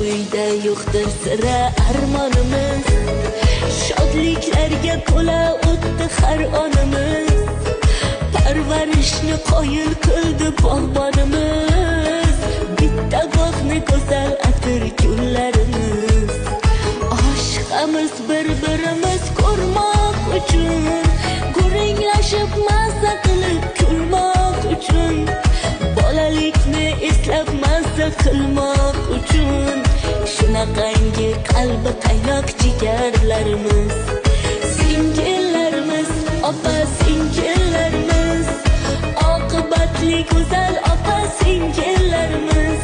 Uyda yo'qdir sira armonimiz, shodliklarga to'la o'tdi har onimiz. Parvarishni qoyil qildi bog'bonimiz, bitta bog'ni go'zal atir gullarimiz. Oshiqamiz bir-birimiz ko'rmoq uchun, gurunglashib mazza qilib kulmoq uchun, bolalikni eslab mazza qilmoq uchun. Shunaqangi qalbi qaynoq jigarlarimiz, singillarimiz, opa singillarimiz, oqibatli go'zal opa singillarimiz.